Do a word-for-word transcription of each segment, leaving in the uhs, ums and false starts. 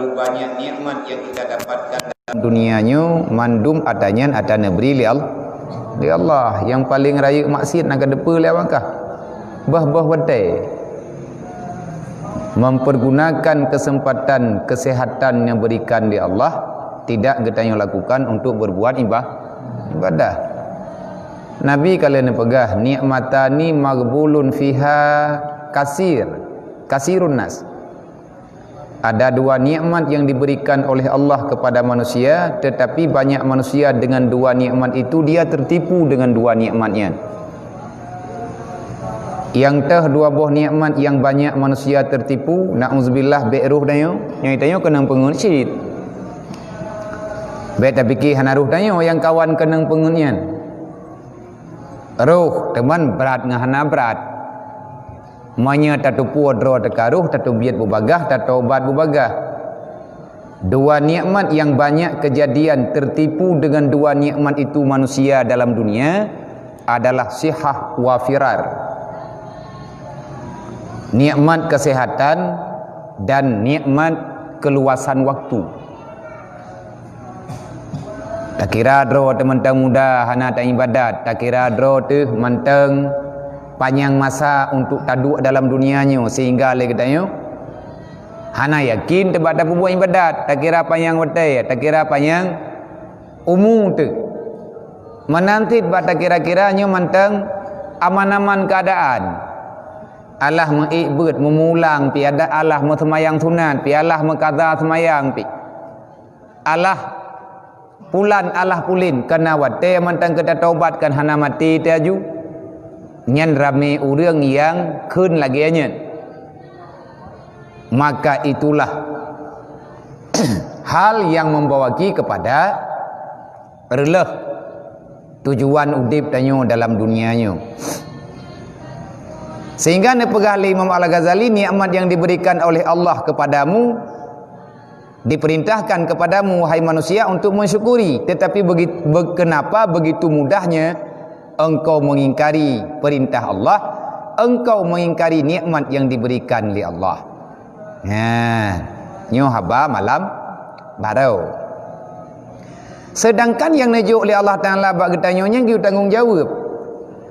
Banyak nikmat yang kita dapatkan dalam dunia nyoe, mandum ata nyan ata neubri lé Al-, lé Allah. Nyang paleng rayeuk maksiat na gadeupeue lé awak kah? Boh-boh watée mempergunakan kesempatan kesehatan yang berikan lé Allah, tidak geutanyoe lakukan untuk berbuat iba-, ibadah. Nabi ka lheueh neupeugah, "Nikmatani maghbulun fiha kasir, kasirun nas." Ada dua nikmat yang diberikan oleh Allah kepada manusia, tetapi banyak manusia dengan dua nikmat itu dia tertipu dengan dua nikmat nyan. Nyang teuh dua boh nikmat yang banyak manusia tertipu, na'uzubillah, bék roh tanyoe, nyoe tanyoe keunong peungeut cit. Bék tapike hana roh tanyoe nyang kawan keunong peungeut nyan. Roh, teuma brat ngon hana brat. Meunyoe tateupeue droe teuka roh, tateubiet beubagaih, tatobat beubagaih. Dua nikmat yang banyak kejadian tertipu dengan dua nikmat itu manusia dalam dunia adalah sihah wa firar. Nikmat kesehatan dan nikmat keluasan waktu. Takira droe teuh mantong muda hana taibadat, takira droe teuh mantong panyang masa untuk taduek dalam dunia nyoe, sehingga lé geutanyoe hana yakin teuh bak tapeubuet ibadat, takira panyang watée, takira panyang umu teuh. Meunan cit bak takira-kira nyoe mantong aman-aman keuadaan. Alah meuék beuet, meumulang pi adat, alah meuseumayang sunat pi, alah meukaza seumayang pi. Alah pulan, alah pulin, kana watée mantong keu tatobat kan hana maté teuh aju. Nyan ramé ureuëng nyang kheun lagée nyan. Maka itulah hal yang membawa ki kepada reuloh tujuan udeb tanyoe dalam dunia nyoe. Sehingga neupeugah lé Imam Al-Ghazali, nikmat yang diberikan oleh Allah kepadamu, diperintahkan kepadamu, wahai manusia, untuk mensyukuri. Tetapi begi-, be-, kenapa begitu mudahnya engkau mengingkari perintah Allah, engkau mengingkari nikmat yang diberikan lé Allah? Nah, nyoe haba malam baroe. Sedangkan nyang neujok lé Allah Taala bak geutanyoe nyan geuyue tanggong jaweueb.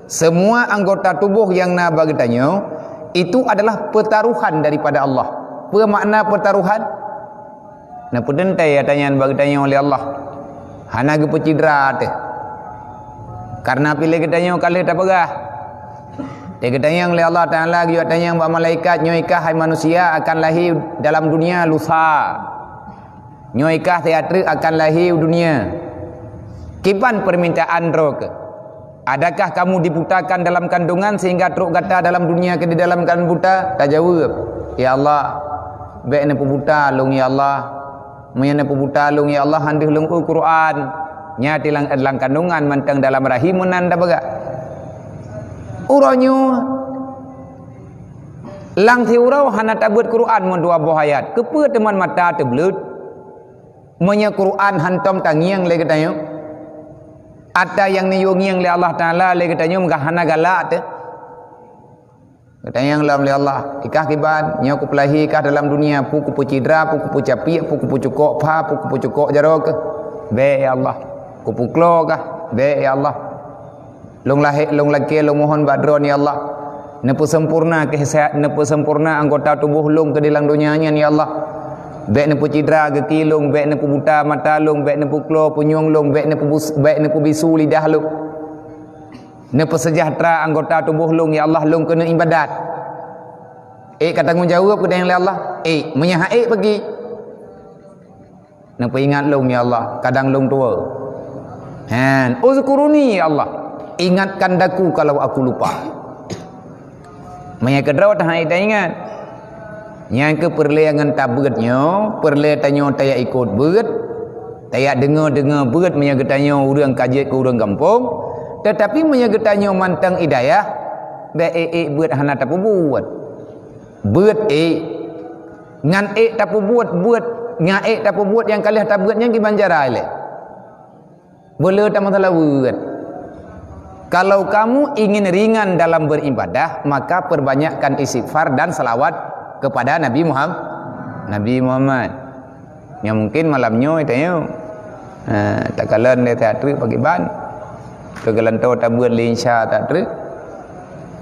Semua anggota tuboh nyang na bak geutanyoe, itu adalah pertaruhan daripada Allah. Peue makna pertaruhan? Neupeuteuntée ata nyan bak geutanyoe lé Allah. Hana geupeucidra teuh. Karena piléh geutanyoe ka lheueh tapeugah. Teuh geutanyong lé Allah Taala, geuyue tanyong bak malaikat, "Nyoe kah hai manusia akan lahé dalam dunia lusa?" Nyoe kah siat treuk akan lahé u dunia. Kiban permintaan droe keuh? Adakah kamu dibutakan dalam kandungan sehingga trok gata dalam dunia keu di dalam kandungan buta? Tajaweueb, "Ya Allah, bék neupeubuta lôn, ya Allah. Meunyoe neupeubuta lôn, ya Allah, han deuh lôn eu Quran." Nyan tilang lam kandungan mantong dalam rahim meunan tapeugah. Uroe nyoe lam siuroe hana tabeuet Quran meudua boh ayat. Keupeue teuma mata teubleuet? Meunyoe Quran hantom tangieng lé geutanyoe, ata nyang neuyue ngieng lé Allah Taala lé geutanyoe meugah hana galak teuh. Geutanyong lom lé Allah, "Ikah kiban, nyoe kupeulahé kah dalam dunia, peue kupeucidra, peue kupeucapiek, peue kupeucukok pha, peue kupeucukok jaroe keuh? Bék, ya Allah. Kupeuklo kah? Bék, ya Allah." Lôn lahé, lôn lakée, lôn mohon bak Droe, ya Allah. Neupeusempurna keuh sehat, neupeusempurna anggota tuboh lôn keu di lam donya nyan, ya Allah. Bék neupeucidra geuki lôn, bék neupeubuta mata lôn, bék neupeuklo punyueng lôn, bék neupeubus-, bék neupeubisu lidah lôn. Neupeuseujahteura anggota tuboh lôn, ya Allah, lôn keuneuk ibadat. Ék ka tanggong jaweueb keu lé Allah? Ék, meunyoe han ék bagi. Neupeuingat lôn, ya Allah, kadang lôn tuwoe. Han, uzkuruni, ya Allah, ingatkan daku kalau aku lupa. Meunyoe keudroe tahan taingat. Nyang keuh peureulée ngon tabeuet nyoe, peureulée tanyoe tajak ikot beuet, tajak deungoe-deungoe beuet meunyoe geutanyoe ureuëng ka jeuet keu ureuëng gampông, teutapi meunyoe geutanyoe mantong i dayah, bék ék-ék beuet hana tapeubuet. Beuet ék, ngon ék tapeubuet, beuet ngon ék tapeubuet nyang ka lheueh tabeuet nyan kiban cara ilée. Beu le tamasala beuet. Kalau kamu ingin ringan dalam beribadah, maka perbanyakkan istighfar dan salawat kepada Nabi Muhammad. Nabi Muhammad. Nyang mungkin malam nyoe tanyoe, eh, takalon lé that treuk pakriban. Keu geulantoe tabeuet lé insya that treuk.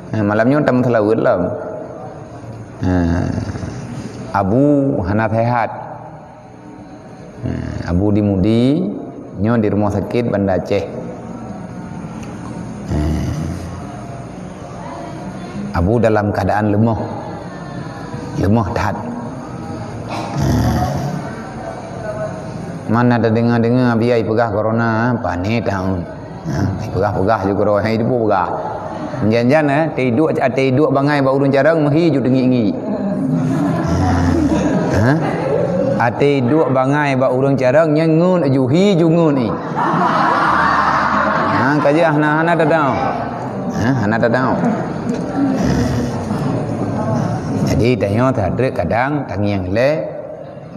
Eh, malam nyoe tameuseulaweuet lom. Eh, Abu hana sehat. Eh, Abu di Mudi, nyoe di rumah sakit Banda Aceh. Eh, Abu dalam keadaan lemoh. Lemoh that. Eh, mana ada dengar-dengar biaya peugah corona, pané tahun. Ha, peugah-peugah ju keudroe, hai, itu pun peugah. Jan-jan, eh, teuduek, teuduek bangai bak ureueng carông, meuhi ju teungiek-ngiek. Ha? Teuduek bangai bak ureueng carông, nyan ngon ju hi ju ngon i. Ha, ka jeuet hana, hana tadau. Ha, hana tadau. Jadi, tanyoe that treuk kadang tangieng lé,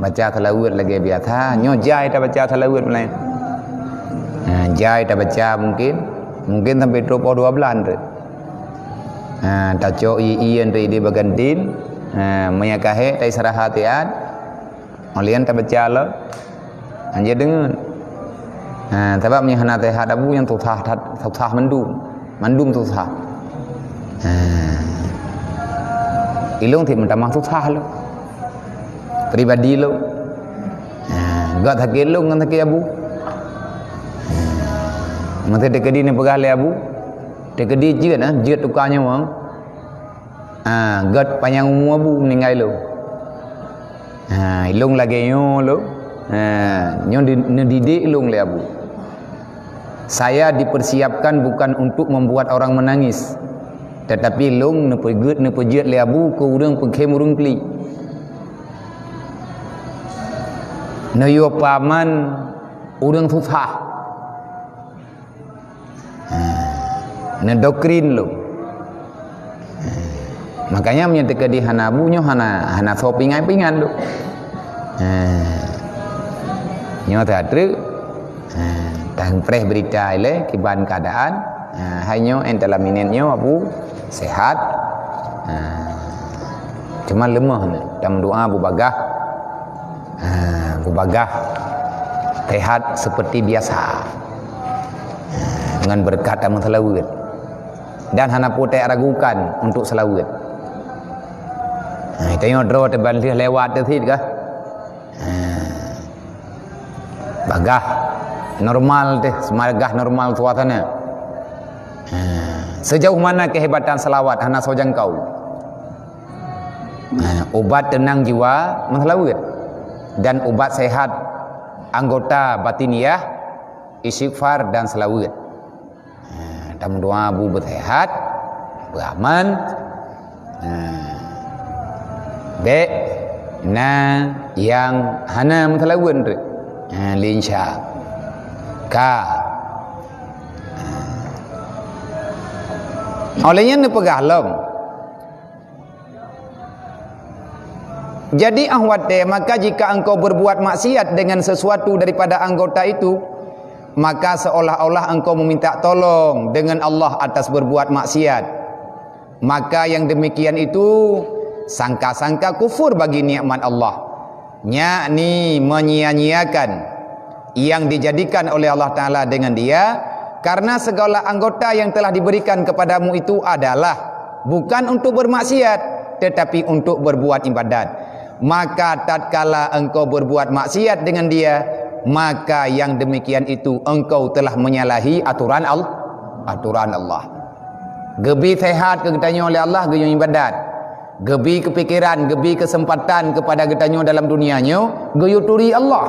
baca seulaweuet lagèe biasa, nyoe jai tabaca seulaweuet mulai. Ha, jai tabaca mungkin, mungkin sampai trok poh dua blah treuk. Ha, tacok ie-ie treuk ideh bagantin, ha, meunyo ka hék taistirahat siat, óh lheueh nyan tabaca lom. Hanjeuet deungon. Ha, sabab meunyo hana sehat Abu nyang susah that, susah mandum. Mandum susah. Ha. Ilong cit meutamah susah lom. Pribadi lom. Ha, göt sakét lom ngon sakét Abu. Ha. Masa teukeudi neupeugah lé Abu, teukeudi jeuet, ha, jeuet tuka nyawöng. Ha, göt panyang umu Abu meuninggai lom. Ha, ilong lagèe nyoe lom. Ha, nyoe di, neudidik ilong lé Abu. Saya dipersiapkan bukan untuk membuat orang menangis, tetapi ilong neupeugét, neupeujeuet lé Abu keu ureueng peukhém ureueng klik. Neuyue paman ureueng susah. Ha, neudoktrin lom. Ha, makanya meunyo teukeudi hana Abu nyoe hana, hana soe pingai-pingan lom. Ha, nyoe that treuk. Ha, tapreh berita ilèe kiban keadaan. Ha, hai nyoe entar lam minèt nyoe Abu sehat. Ha, cuma leumah ni. Tameudoa Abu bagah. Ha, beubagah sehat seperti biasa. Ha, ngon beureukat tameuseulaweuet. Dan hana putéh ragukan untuk seulaweuet. Ha, tanyoe droe teuban lheueh lewat teuh cit kah? Ha. Bagah normal teuh, seumagah normal suasana. Ha. Sejauh mana kehebatan seulaweuet hana soe jangkau. Nah, ubat teunang jiwa meuseulaweuet, dan ubat sehat anggota batiniah istighfar dan seulaweuet. Nah, tameudoa Abu beuseuhat, beuaman. Nah, bèk na nyang hana meuseulaweuet treuk. Nah, linsya ka. Nah. Óh lheueh nyan neupeugah lom, jadi óh watèe, maka jika engkau berbuat maksiat dengan sesuatu daripada anggota itu, maka seolah-olah engkau meminta tolong dengan Allah atas berbuat maksiat. Maka yang demikian itu sangka-sangka kufur bagi nikmat Allah, yakni menyia-nyiakan yang dijadikan oleh Allah Ta'ala dengan dia, karena segala anggota yang telah diberikan kepadamu itu adalah bukan untuk bermaksiat, tetapi untuk berbuat ibadat. Maka tatkala engkau berbuat maksiat dengan dia, maka yang demikian itu engkau telah menyalahi aturan Al-, aturan Allah. Geubi sehat keu geutanyoe lé Allah geuyue ibadat. Geubi keupikiran, geubi keuseumpatan keupada geutanyoe dalam dunia nyoe geuyue turi Allah.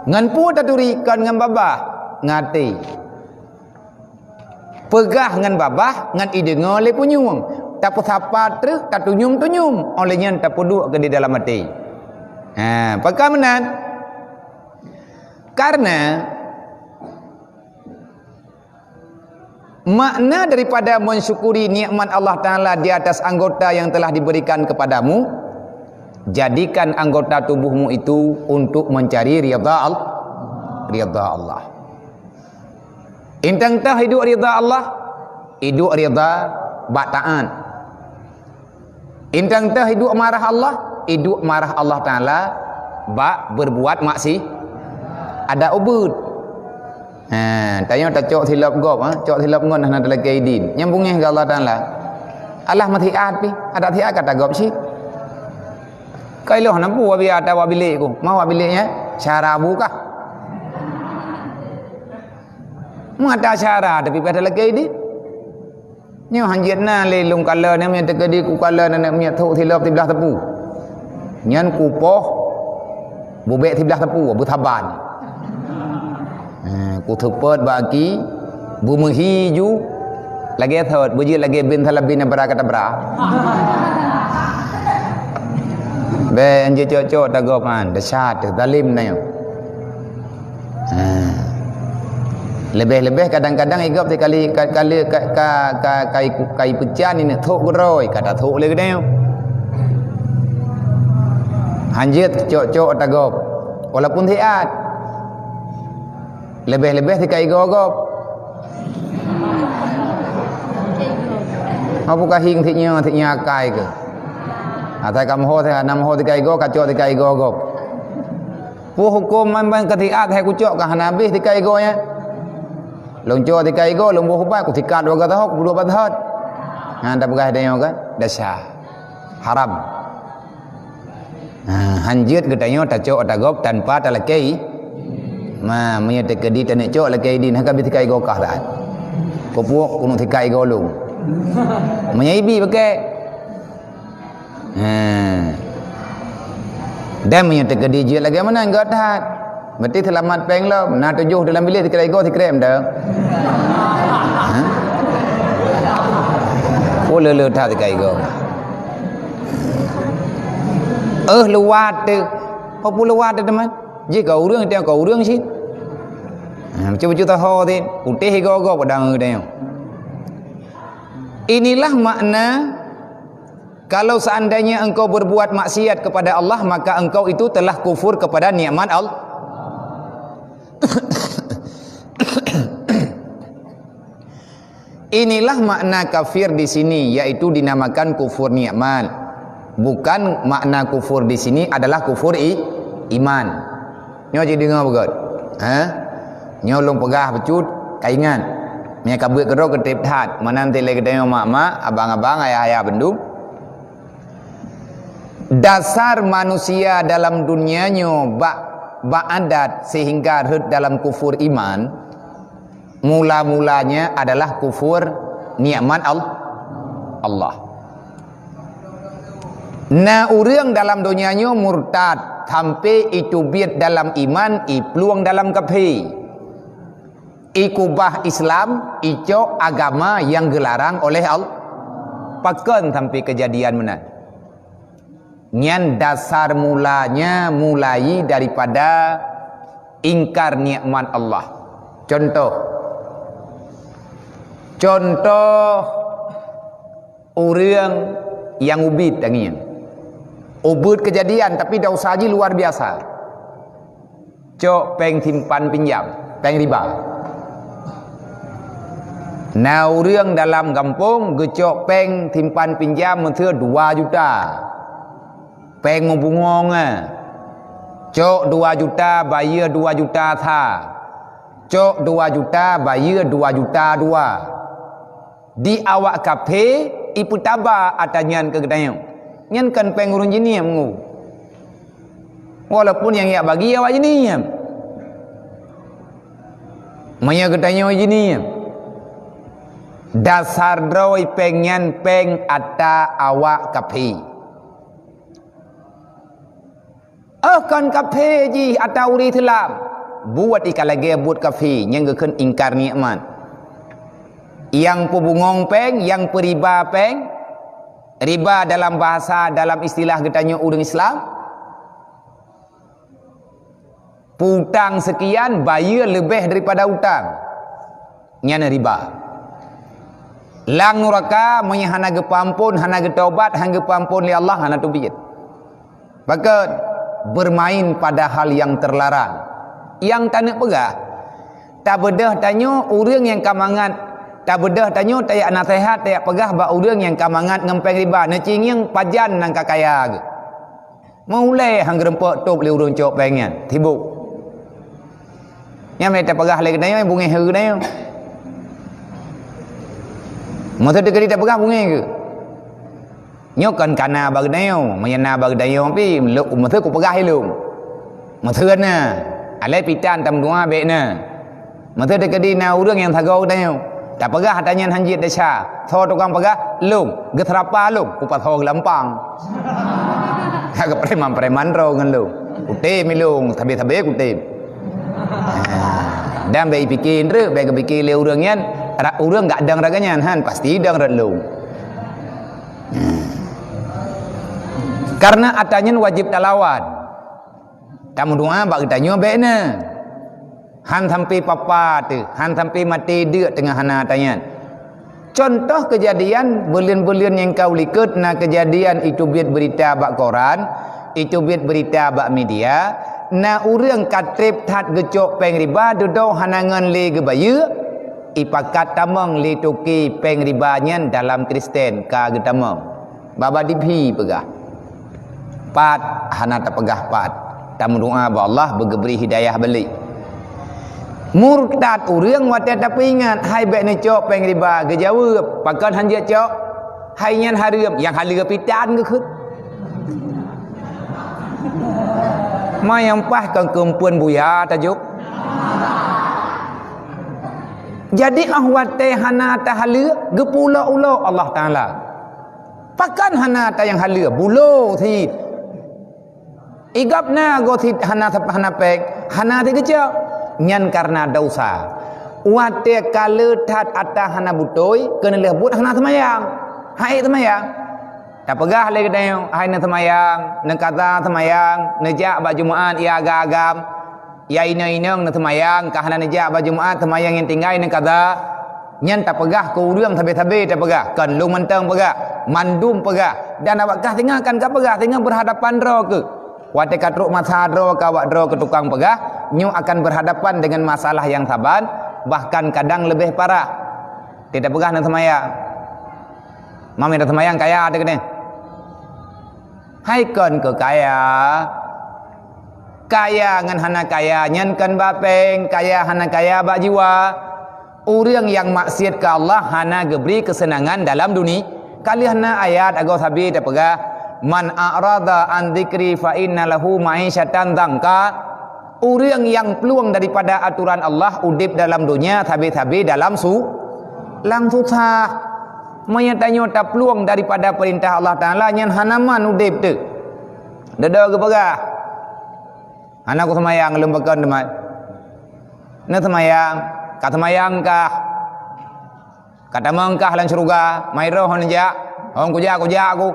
Ngon peue taturi? Kon ngon babah, ngon até. Peugah ngon babah, ngon ideungoe lé punyueng. Tapeusapat treuk, tatunyum-tunyum, óh lheueh nyan tapeuduek keu di dalam até. Ha, pakon meunan? Karena makna daripada mensyukuri nikmat Allah Ta'ala di atas anggota yang telah diberikan kepadamu, jadikan anggota tubuhmu itu untuk mencari ridha Al-, ridha Allah. Intan teuh iduek ridha Allah, iduek ridha bak taat. Intan teuh iduek marah Allah, iduek marah Allah Ta'ala Bak berbuat maksi-, adak ubit. Ha, tanyoe tacok silop gob, ha, cok silop ngon hana talakée idin. Nyang beungéh keu Allah Taala. Allah meusiat pih, adak siat ka tagob cit. Ka ilôn hana peue wak biasa ata wak bilék ku. Ma wak bilék nyan, syara bukah. Meuata syara tapi pih talakée idin. Nyoe hanjeuet na lé lôn kalon, nyoe meunyoe teukeudi kukalon aneuk miet thok silop siblaih teupeu. Nyan kupoh bubek siblaih teupeu, beusaban. Ha, kuseupôt bak aki, beumeuhi ju, lagée thot, beujeuet lagée bin Salabin abra katabra. Bèk hanjeuet cok-cok tagob nyan, desya teuh, zalim na nyoe. Ha. Leubeh-leubeh kadang-kadang igob sikali ka, kali ka, ka, ka, ka iku-, ka ipeucan ineuk thok keudroe, ka tathok lé geutanyoe. Hanjeuet cok-cok tagob, walaupun siat. Leubeh-leubeh sikai gob. Apa kahing siknyoe, siknyoe akai keuh. Asai ka moho, hana moho sikai gob, ka cok sikai gob. Peue huköm man ban ka siat hai kucok ka hana habéh sikai goe nyan? Lôn cok sikai goe, lôn boh ubat, kusikat dua gasoe, kuduek bak thot. Ha, tapeugah tanyoe kan? Desya. Haram. Ha, hanjeuet geutanyoe tacok tagob tanpa talakée. Ma, meunyoe teukeudi taneuk cok lakée idin, hana ka habéh sikai goe kah that. Kupuek keuneuk sikai goe lôn. Meunyoe ibi pakai. Ha. Dan meunyoe teukeudi jeuet lagée meunan, göt that. Berarti seulamat péng lom. Na tujoh dalam bilék sikrek igoe, sikrek meuteung. Ha? Oh, le-le that sikrek igoe. Eh, luwat teuh. Oh, peue luwat teuh, teuma? Jih ka ureuëng, teuh ka ureuëng cit. Ha, cuba-cuba taho teuh. Putéh igoe-goe padang teuh. Inilah makna Kalau seandainya engkau berbuat maksiat kepada Allah, maka engkau itu telah kufur kepada nikmat Allah. Inilah makna kafir di sini, yaitu dinamakan kufur nikmat. Bukan makna kufur di sini adalah kufur i-, iman. Nyoe cit deungoe beugöt. Ha? Nyoe lôn peugah bacut, ka ingat. Meunyo ka beuet keudroe keutreb that, meunan teuh lé geutanyoe mak-mak, abang-abang, ayah-ayah bandum. Dasar manusia dalam dunia nyoe bak, bak adat sehingga rhot dalam kufur iman, mula-mulanya adalah kufur nikmat Al-, Allah. Na ureuëng dalam donya nyoe murtad, sampai iteubiet dalam iman, iplueng dalam kafé. Ikubah Islam, icok agama nyang geularang oleh Allah. Pakon sampai keujadian meunan? Nyan dasar mulanya mulai daripada ingkar nikmat Allah. Contoh, contoh, ureuëng nyang ubit tangieng. Ubit keujadian, tapi dosa jih luar biasa. Cok péng simpan pinjam, péng riba. Na ureuëng dalam gampông geucok péng simpan pinjam meuseue dua juta. Péng meubungong, eh. Cok dua juta, bayeue dua juta sa. Cok dua juta, bayeue dua juta dua. Di awak kafé ipeutaba ata nyan keu geutanyoe. Nyan kon péng ureuëng jingieng, walaupun nyang jak bagi awak jingieng. Meunyoe geutanyoe jingieng, dasar droe péng nyan péng ata awak kafé. Oh, kon kafé jih ata ureuëng Islam. Buet i ka lagée buet kafé nyang geukheun ingkar nikmat. Nyang peubungong péng, nyang peuriba péng, riba dalam bahasa, dalam istilah geutanyoe ureuëng Islam, peutang seukian, bayeue leubeh daripada utang. Nyan riba. Lam nuraka, meunyoe hana geupeuampon, hana geutobat, hana geupeuampon lé Allah, hana teubiet. Pakon? Bermain pada hal yang terlarang. Nyang taneuk peugah, tabeudôh tanyoe ureuëng nyang ka mangat, tabeudôh tanyoe tajak naseuhat, tajak peugah bak ureuëng nyang ka mangat ngon péng riba, neucingieng pajan nyang ka kaya geuh. Meulée han geureumpok tôb lé ureuëng cok péng nyan, sibok. Nyan meuteupeu peugah lé geutanyoe, bungéh geutanyoe. Meuteupeu teukeudi tapeugah bungéh geuh. Nyoe kon kana bak geutanyoe, meunyoe na bak geutanyoe pih, lôn, meuteupeu kupeugah ilôn. Meuteupeu na, alai pitan tameudoá bék na. Meuteupeu teukeudi na ureuëng nyang sagoe geutanyoe. Tapeugah ata nyan han jeuet desya. Soe tukang peugah? Lôn. Geuseurapa lôn, kupasoe geulampang. Ka geupreman-preman droe ngon lôn. Kutem ilôn, sabe-sabe kutem. Dan bék ipike treuk, bék geupike lé ureuëng nyan, ra-, ureuëng gak dang raga nyan, han, pasti dang rot lôn. Karena ata nyan wajéb talawan. Tameudoá bak geutanyoe bék na. Han sampai papa teuh, han sampai maté deuk teungoh hana ata nyan. Contoh keujadian buleuen-buleuen nyang ka u likot na keujadian iteubiet beurita bak koran, iteubiet beurita bak media, na ureuëng ka treb that geucok péng riba dudoe hana ngon lé geubayeue, ipakat tamong lé toke péng riba nyan dalam Kristen ka geutamong. Baba Diphi peugah. Pat, hana tapeugah pat. Tameudoá bak Allah beugeubri hidayah balék. Murtad ureuëng watée tapeuingat, hai bék neucok péng riba, geujaweueb, pakon han jeuet cok? Hai nyan hareuem, nyang haleue pitan geukheun. Ma nyang paih kon keumpeuen buya tajok. Jadi óh watée hana tahaleue, geupulok-ulok Allah Taala. Pakon hana ata nyang haleue, bulo cit. Igab na goe cit hana sep-, hana péng, hana cit geucok. Nyan kareuna desya. Watée ka le that ata hana beutôi, keuneulheueh buet hana seumayang. Hai seumayang. Tapeugah lé geutanyoe, hai neuseumayang, neukaza seumayang, neujak bak Jumaat, ya agam-agam. Ya inong-inong neuseumayang, ka hana neujak bak Jumaat, seumayang nyang tinggai neukaza. Nyan tapeugah keu ureuëng sabe-sabe tapeugah, kon lôn mantong peugah, mandum peugah. Dan awak kah singoh akan ka peugah, singoh beurhadapan droe keuh. Watée ka trok masa droe keu awak droe keu tukang peugah, nyoe akan beurhadapan deungon masalah nyang saban, bahkan kadang leubeh parah. Teupeugah neuseumayang. Mami neuseumayang kaya teuh keudeh. Hai kon keu kaya. Kaya ngon hana kaya nyan kon bak péng, kaya hana kaya bak jiwa. Ureuëng nyang maksiat keu Allah hana geubri keuseunangan dalam duni-, ka lheueh na ayat agoe sabe tapeugah, "Man a'rada an dzikri fa inna lahu ma'isyatan dzanka." Ureuëng nyang plueng daripada atoran Allah udeb dalam donya sabe-sabe dalam su-, lam susah. Meunyoe tanyoe taplueng daripada peurintah Allah Taala nyan hana man udeb teuh. Dodo geupeugah, "Hana kuseumayang lôn pakon teumat." Neuseumayang, ka seumayang kah? Ka tamong kah lam syeuruga? Mai roh hon jak, hon kujak-kujak ku.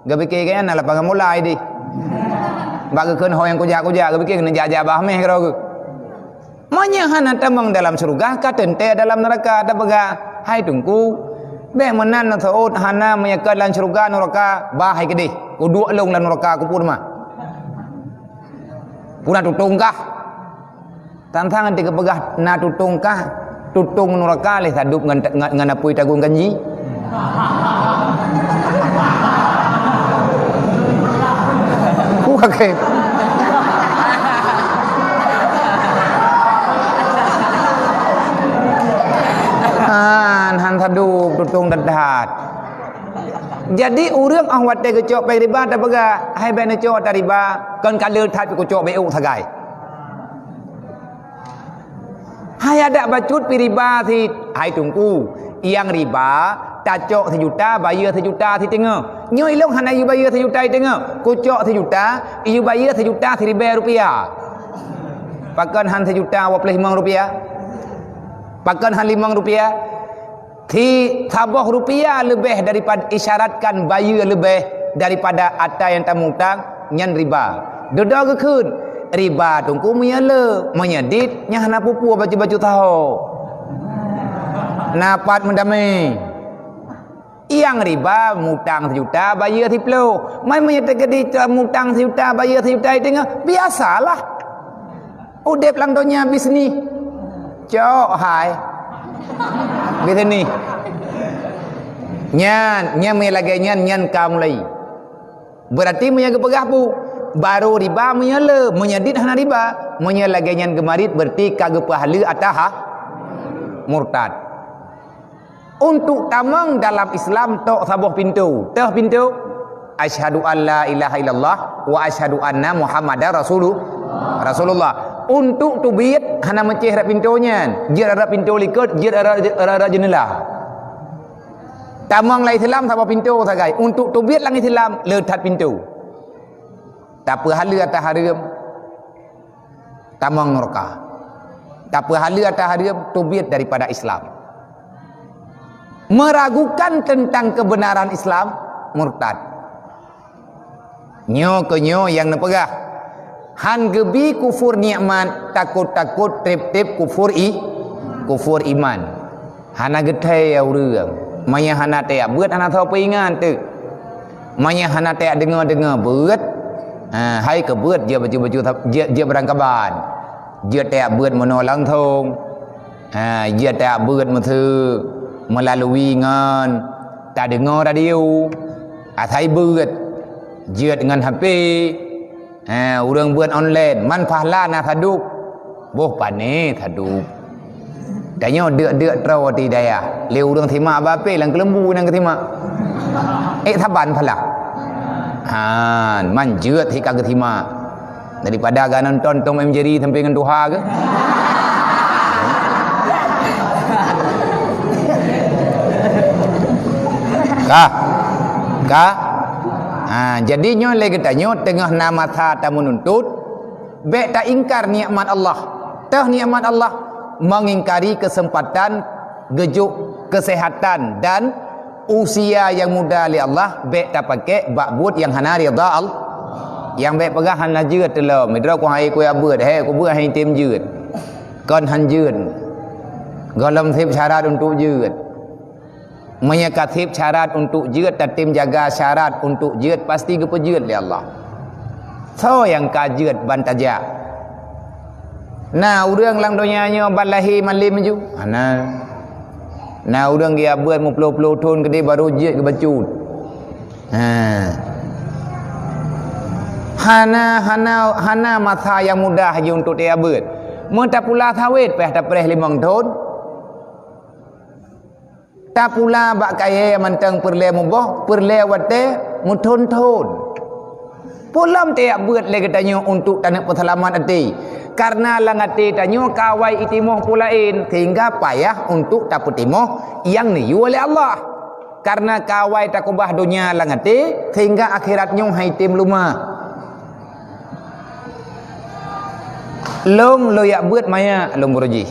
Geupike keu nyan na lapangan bola ideh. Bak geukheun ho nyang kujak-kujak, geupike keuneuk jak-jak bah meh keudroe geuh. Meunyoe hana tamong dalam syeuruga, ka teuntée dalam neuraka, tapeugah, "Hai Teungku, bék meunan neuseuôt hana meunyoe ka lam syeuruga neuraka, bah hai keudeh, kuduek lôn lam neuraka, kupeue teuma? Peue na tutong kah?" Tantang di geupeugah na tutong kah, tutong neuraka lé sadub ngon, ngon, ngon apui tagun ganji. Wah, oke. Han, han sadub tutong that-that. Jadi ureuëng óh watée geucok péng riba tapeugah, "Hai bék neucok ata riba, kon ka le that kucok bék ôk sagai." Hai adak bacut pi riba cit, hai Teungku, nyang riba tacok sijuta, bayeue sijuta siteungoh. Nyoe ilôn hana yue bayeue sijuta siteungoh, kucok sijuta, yue bayeue sijuta siribée rupiah. Pakon han sijuta dua puluh limong rupiah? Pakon han limong rupiah? Ti saboh rupiah leubeh daripada isyaratkan bayeue leubeh daripada ata nyang tamutang, nyan riba. Dudoe geukheun, riba Teungku meunyoe le, meunyoe dit, nyan hana peue-peue bacut-bacut saho. Na pat meudamé. Nyang riba mutang sijuta, bayeue siplôh. Man meunyoe teukeudi mutang sijuta, bayeue sijuta siteungoh, biasalah. Udeb lam donya bisnis. Cok hai. Bisnis. Nyan, nyan meunyo lagée nyan, nyan ka mulai. Beurati meunyo geupeugah peue? Barô riba meunyoe le, meunyoe dit hana riba. Meunyoe lagèe nyan geumarit, berarti ka geupeuhaleue atawa murtad. Untuk tamong dalam Islam tok saboh pintoe. Toh pintoe? Asyhadu an la ilaha illallah wa asyhadu anna Muhammadar Rasulu-, Rasulullah. Untuk teubiet hana meucéh rot pintoe nyan. Jeuet rot pintoe likot, jeuet rot, rot, rot jeuneulah. Tamong lam Islam saboh pintoe sagai. Untuk teubiet lam Islam le that pintoe. Tapeuhaleue atawa hareuem, tamong neuraka. Tapeuhaleue atawa hareuem, teubiet daripada Islam. Meragukan tentang kebenaran Islam, murtad. Nyoe keuh nyoe nyang neupeugah, han geubi kufur nikmat, takot-takot treb-treb kufur i-, kufur iman. Hana geuthèe ureueng. Meunyoe hana tajak beuet, hana soe peuingat teuk. Meunyoe hana tajak deungoe-deungoe beuet, ha, hai keu beuet jeuet baju-baju sab-, jeuet, jeuet beurangkaban. Jeuet tajak beuet meunoe langsong. Ha, jeuet tajak beuet meuseu meulalui ngon tadeungoe radio. Asai beuet. Jeuet ngon H P. Ha, ureueng beuet online, man pahala na sadub. Boh pané sadub. Tanyoe deuk-deuk troe di dayah. Lé ureueng simak bak H P lam keuleumbu nyang geusimak. Eh, saban pahala. Ha, man jeuet hi ka geusimak. Daripada gak nonton Tom and Jerry sampai ngon tuha ke? Ka. Ka. Ha, jadi nyoe lé geutanyoe teungoh na masa tameununtut, bèk taingkar nikmat Allah. Toh nikmat Allah, mengingkari kesempatan geujok kesehatan dan usia nyang muda lé Allah, bèk tapakék bak buet nyang hana ridha Allah. Nyang bèk peugah hana jeuet teulom, droe ku hai kuya beuet, he ku beuet hai tem jeuet. Kon han jeuet. Gohlom seb syarat untuk jeuet. Meunyoe ka seb syarat untuk jeuet, tatem jaga syarat untuk jeuet, pasti geupeujeuet lé Allah. Soe nyang ka jeuet ban tajak? Na ureueng lam donya nyoe ban lahé malém ju? Hana. Na ureueng geujak beuet meuploh-ploh thon keudéh barô jeuet geubacut. Ha. Hana, hana, hana masa nyang mudah jih untuk tajak beuet. Meutapula sawét payah tapreh limong thon. Tapula bak kayèe mantong peureulèe muboh, peureulèe watèe meuthon-thon. Peue lom tajak beuet lé geutanyoe untuk taneuk peuseulamat até? Kareuna lam até tanyoe ka awai itimoh peue laén, sehingga payah untuk tapeutimoh nyang neuyue lé Allah. Kareuna ka awai takeubah donya lam até, sehingga akhirat nyoe hai tem leumah. Lôn, lôn jak beuet manyak lôn beuruji.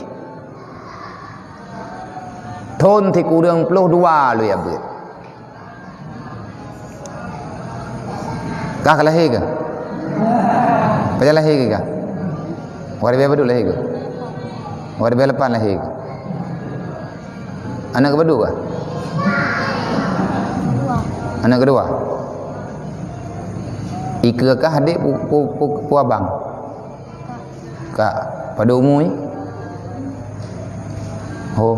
Thon sikureueng ploh dua lôn jak beuet. Kah ka lahé kah? Pajan lahé kah? Dua ribèe padum lahé kah? Dua ribèe lapan lahé kah? Aneuk keupadum kah? Aneuk keudua. Ikeue kah adék pu, pu, pu, pu abang? Kak, padum umu jih? Oh.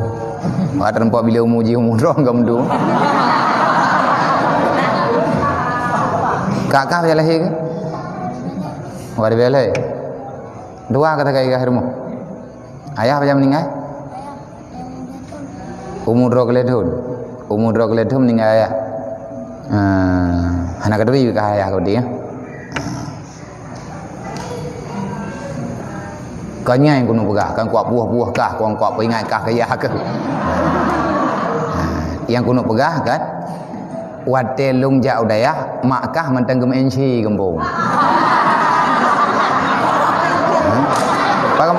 Wah, teureumpok bilé umu jih, umu droe enggak meudu. Kak, kah pajan lahé kah? Wah, di balai. Dua kata kai kah rumoh. Ayah pajan meuninggai? Umu droe keu lhèe thon. Umu droe keu lhèe thon meuninggai ayah. Ah, hana keuturi kah ayah keu dia? Kon nyan nyang keuneuk peugah, kan kuat puih-puih kah, kon kuat peuingat kah keu yah keuh. Ha, nyang keuneuk peugah kan, watèe lôn jak u dayah, mak kah mantong geumeu'en sie gampông. Ha? Pak,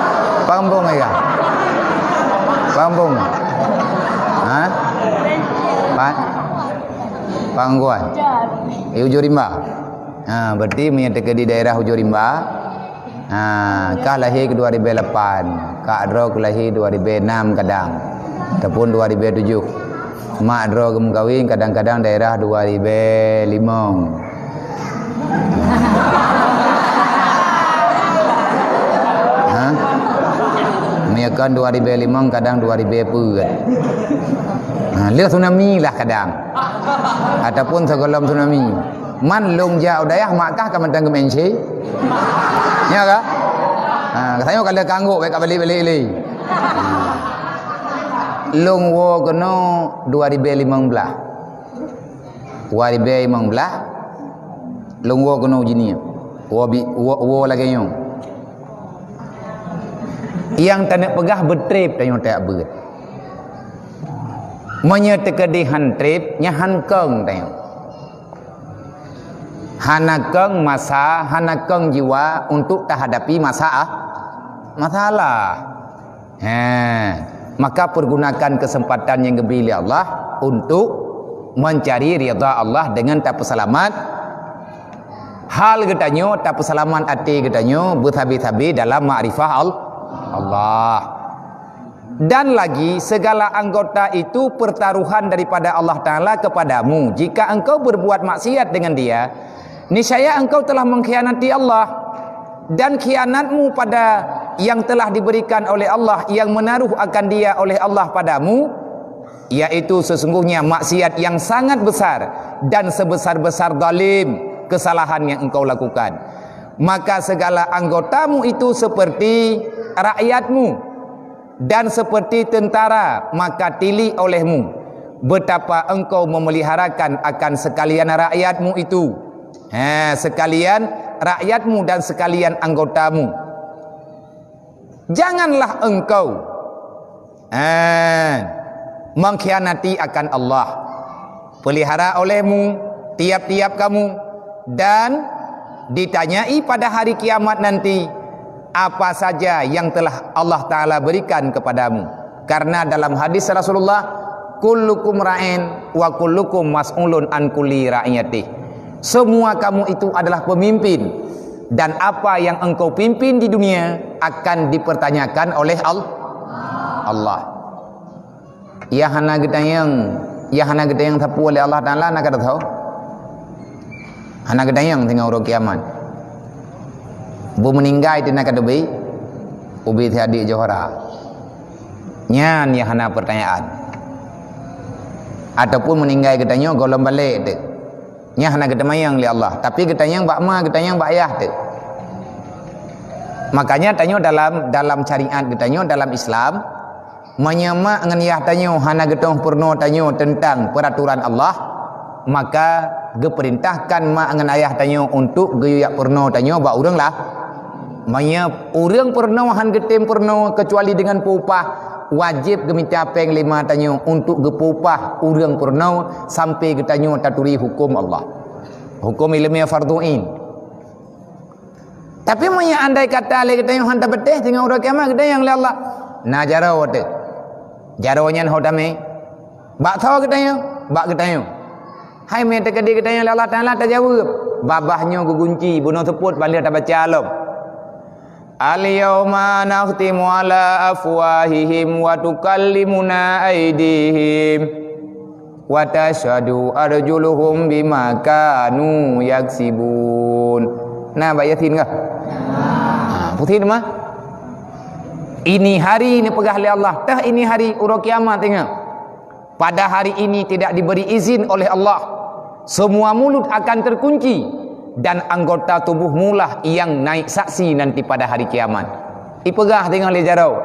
pak gampông ai kah? Pak gampông? Ha? Pak? Pak Ngangguan? Eh, Ujong Rimba. Ha, berarti meunyo teuka di daerah Ujong Rimba, ha, kah lahé keu dua ribèe lapan, kak droe keu lahé dua ribèe enam kadang, ataupun dua ribèe tujoh. Mak droe geumeukawen kadang-kadang daerah dua ribèe limong. Ha? Meunyo kon dua ribèe limong, kadang dua ribèe peuet. Ha, lheueh tsunami lah kadang. Ataupun sigohlom tsunami. Man lôn jak u dayah Makkah ka mantong geumeu'en cit. Nyo ka? Ha, katanya ka lheueh ka anggôk, bèk ka balik-balik lé. Lôn woe keunoe dua ribèe limong blah. Dua ribèe limong blah, lôn woe keunoe jinie. Woe bi-, woe, woe lagèe nyoe. Nyang taneuk peugah beutrép tanyoe tajak beuet. Meunyoe teukeudeh han trép, nyan han kong tanyoe. Hana kong masa, hana kong jiwa untuk tahadapi masa-, masalah. Ha, maka pergunakan kesempatan yang diberi oleh Allah untuk mencari ridha Allah dengan tapeuseulamat hal geutanyoe, tapeuseulamat até geutanyoe beusabe-sabe dalam makrifah Al-, Allah. Dan lagi, segala anggota itu pertaruhan daripada Allah Ta'ala kepadamu. Jika engkau berbuat maksiat dengan dia, niscaya engkau telah mengkhianati Allah. Dan khianatmu pada yang telah diberikan oleh Allah, yang menaruh akan dia oleh Allah padamu, yaitu sesungguhnya maksiat yang sangat besar dan sebesar-besar zalim kesalahan yang engkau lakukan. Maka segala anggotamu itu seperti rakyatmu dan seperti tentara, maka tilik olehmu betapa engkau memeliharakan akan sekalian rakyatmu itu. Ha, sekalian rakyatmu dan sekalian anggotamu. Janganlah engkau, ha, mengkhianati akan Allah. Pelihara olehmu tiap-tiap kamu, dan ditanyai pada hari kiamat nanti apa saja yang telah Allah Ta'ala berikan kepadamu. Karena dalam hadis Rasulullah, "Kullukum ra'in wa kullukum mas'ulun an kulli ra'iyatih." Semua kamu itu adalah pemimpin, dan apa yang engkau pimpin di dunia akan dipertanyakan oleh Al-, Allah. Nyang hana geutanyong, nyang hana geutanyong sapeue lé Allah Ta'ala na ka teuh. Hana geutanyong singoh uroe kiamat. Beumeuninggai teuh na ka teubi, ubé si adik Johora. Nyan nyang hana pertanyaan. Ataupun meuninggai geutanyoe gohlom balek teuh. Nyan hana geutanyong lé Allah, tapi geutanyong bak ma, geutanyong bak yah teuh. Makanya tanyoe dalam, dalam syariat geutanyoe dalam Islam, meunyoe mak ngon yah tanyoe hana geutoh peurunoe tanyoe teuntang peuraturan Allah, maka geupeurintahkan mak ngon ayah tanyoe untuk geuyue jak peurunoe tanyoe bak ureuëng lah. Meunyoe ureuëng peurunoe han geutem peurunoe keucuali deungon peu-upah, wajéb geumita péng lé ma tanyoe untuk geupeu-upah ureuëng peurunoe sampai geutanyoe taturi huköm Allah. Huköm ileumèe fardhu ain. Tapi meunyoe andai kata lé geutanyoe han tapatéh, singoh uroe kiamat geutanyoe lé Allah, na jaroe teuh. Jaroe nyan ho tamé. Bak soe geutanyoe? Bak geutanyoe. Hai mé teukeudi geutanyoe lé Allah Ta'ala tajaweueb. Babah nyoe geugunci, bunoe seupôt ban lheueh tabaca lom. "Al-yauma nakhtimu ala afwahihim wa tukallimuna aidihim wa tasyhadu arjuluhum bima kanu yaksibun." Na bak Yasin kah? Ha, pusing mah. Ini hari neupeugah lé Allah, teuh ini hari uroe kiamat ingat. Pada hari ini tidak diberi izin oleh Allah. Semua mulut akan terkunci dan anggota tubuhmulah yang naik saksi nanti pada hari kiamat. Ipeugah singoh lé jaroe.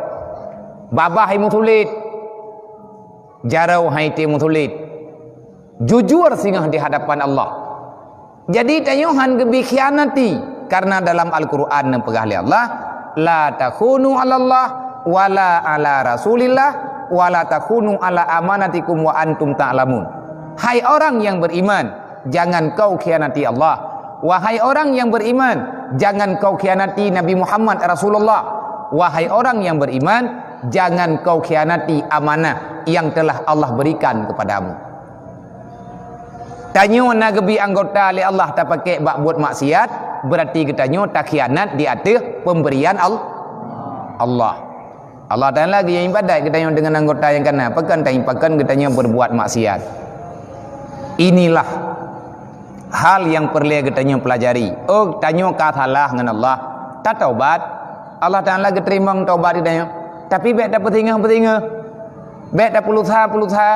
Babah hai meusulet. Jaroe hai teuh meusulet. Jujur singoh di hadapan Allah. Jadi tanyoe han geubi khianati, karena dalam Al-Quran neupeugah lé Allah, "La takhunu 'alallah wala 'ala Rasulillah wala takhunu 'ala amanatikum wa antum ta'lamun." Hai orang yang beriman, jangan kau khianati Allah. Wahai orang yang beriman, jangan kau khianati Nabi Muhammad Rasulullah. Wahai orang yang beriman, jangan kau khianati amanah yang telah Allah berikan kepadamu. Tanyoe na geubi anggota lé Allah tapakék bak buet maksiat, berarti geutanyoe takhianat di ateueh pemberian Al-, Allah. Allah Ta'ala geuyue ibadat geutanyoe deungon anggota nyang kana. Pakon tanyoe, pakon geutanyoe berbuat maksiat. Inilah hal yang peureulée geutanyoe pelajari. Oh, tanyoe ka salah ngon Allah. Tataubat. Allah Ta'ala geuteurimong taubat geutanyoe. Tapi bék tapeusingoh-peusingoh. Bék tapeulusha-peulusha,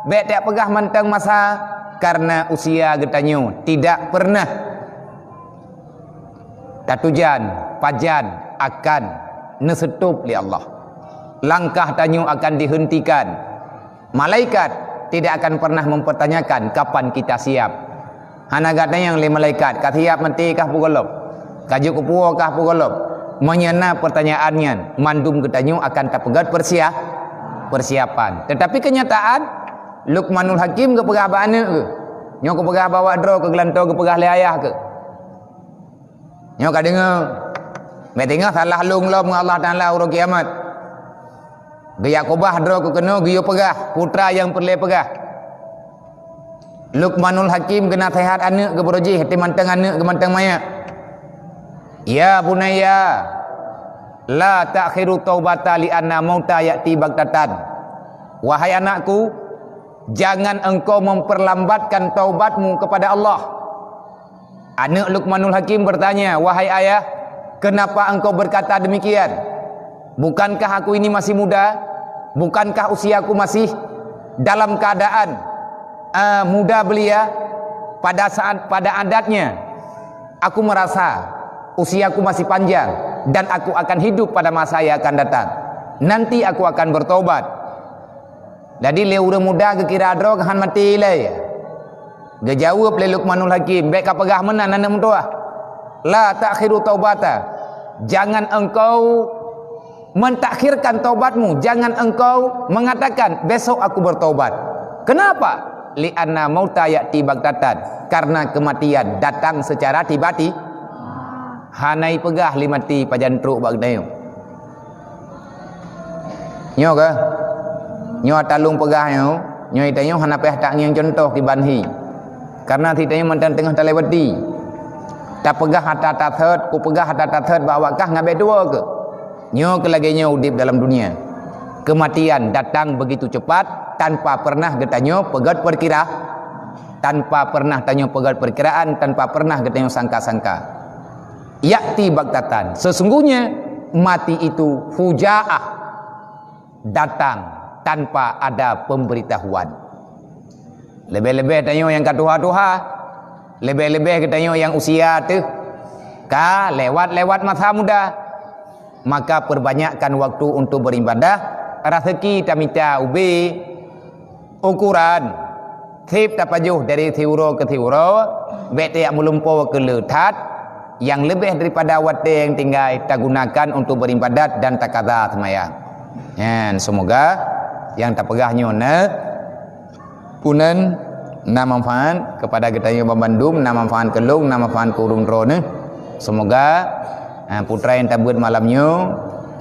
bék tapeugah mantong masa, Karena usia geutanyoe tidak pernah tatujan pajan akan neuseutôb lé Allah. Langkah tanyoe akan dihentikan. Malaikat tidak akan pernah mempertanyakan kapan kita siap. Hana geutanyong lé malaikat, "Ka siap maté kah peugohlom? Ka jeuet keu puwoe kah peugohlom?" Meunyoe na pertanyaan nyan, mandum geutanyoe akan tapeugét persia-, persiapan. Tetapi kenyataan, Luqmanul Hakim geupeugah bak aneuëk geuh, nyoe geupeugah bak awak droe keu geulantoe geupeugah lé ayah geuh. Nyoe ka deungoe, bèk teungoh salah lôn lom ngon Allah Taala uroe kiamat. Geujak keubah droe keu keunoe geuyue peugah, putra nyang peureulèe peugah. Luqmanul Hakim geunaseuhat aneuëk geuh baroe jih, até mantong aneuëk geuh mantong manyak. "Ya bunayya, la ta'khiru taubata li anna mauta ya'ti baghtatan." Wahai anakku, jangan engkau memperlambatkan taubatmu kepada Allah. Aneuëk Luqmanul Hakim bertanya, "Wahai ayah, kenapa engkau berkata demikian? Bukankah aku ini masih muda? Bukankah usiaku masih dalam keadaan, eh, muda belia?" Pada saat, pada adatnya, aku merasa usiaku masih panjang dan aku akan hidup pada masa yang akan datang. Nanti aku akan bertobat. Jadi lé ureuëng muda geukira droe hán maté ilée. Geujaweueb lé Luqmanul Hakim, "Bèk kapeugah meunan aneuëk meutuwah. La ta'khiru taubata. Jangan engkau mentakhirkan taubatmu, jangan engkau mengatakan, 'Besok aku bertobat.' Kenapa? Li anna mauta ya'ti baghtatan. Karena kematian datang secara tiba-tiba." Hana ipeugah lé maté pajan trok bak geutanyoe. Nyoe keuh, nyoe ata lôn peugah nyoe, nyoe geutanyoe hana payah tangieng cuntoh kiban hi. Karena geutanyoe mantong teungoh talewati. Tapeugah ata tathot, kupeugah ata tathot bak awak kah ngon bèk tuwoe keuh. Nyoe keuh lagèe nyoe udép dalam dunia. Kematian datang begitu cepat tanpa pernah geutanyoe peugét perkira, tanpa pernah tanyoe peugét perkiraan, tanpa pernah geutanyoe sangka-sangka. Ya'ti baghtatan. Sesungguhnya mati itu fujaah, datang tanpa ada pemberitahuan. Leubeh-leubeh tanyoe nyang ka tuha-tuha, leubeh-leubeh geutanyoe nyang usia teuh ka lewat-lewat masa muda, maka perbanyakkan waktu untuk beribadah, raseuki tamita ubé, ukoran, sép tapajoh dari siuroe keu siuroe, bèk tajak meulumpoe keu le that, nyang leubeh daripada watèe nyang tinggai tagunakan untuk beribadat dan takaza seumayang. Nyan, semoga nyang tapeugah nyoe na, unan na manfaat kepada geutanyoe banmandum, na manfaat keu lôn, na manfaat keu ureuëng droeneuh. Semoga, ha, putra nyang tabeuet malam nyoe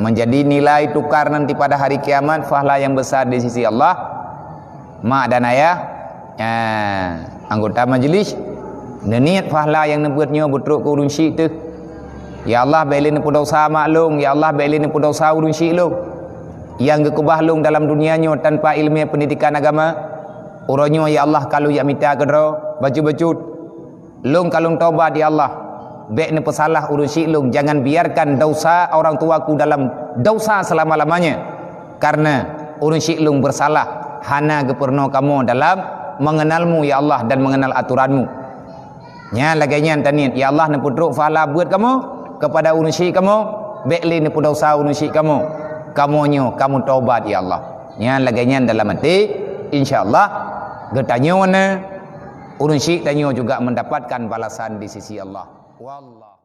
menjadi nilai tukar nanti pada hari kiamat, pahala yang besar di sisi Allah. Mak dan ayah, eh, anggota majlis, neuniet pahala nyang neubeuet nyoe beutrok keu ureuëng syik teuh. Ya Allah, bèk lé neupeudosa mak lôn, ya Allah, bèk lé neupeudosa ureuëng syik lôn nyang geukeubah lôn dalam dunia nyoe tanpa ileumèe pendidikan agama. Uroe nyoe, ya Allah, ka lôn jak mita keu droe bacut-bacut. Lôn ka lôn tobat, ya Allah. Bèk neupeusalah ureuëng syik lôn, jangan biarkan dosa orang tuaku dalam dosa selama-lamanya. Karena ureuëng syik lôn beusalah, hana geupeurunoe kamoe dalam mengenal-Mu, ya Allah, dan mengenal aturan-Mu. Nyan lagèe nyan taniet, ya Allah, neupeutrok pahala beuet kamoe kepada ureuëng syik kamoe, bèk lé neupeudosa ureuëng syik kamoe. Kamoe nyoe, kamoe tobat, ya Allah. Nyan lagèe nyan dalam até, insya Allah, geutanyoe na ureuëng syik tanyoe juga mendapatkan balasan di sisi Allah. Wallah.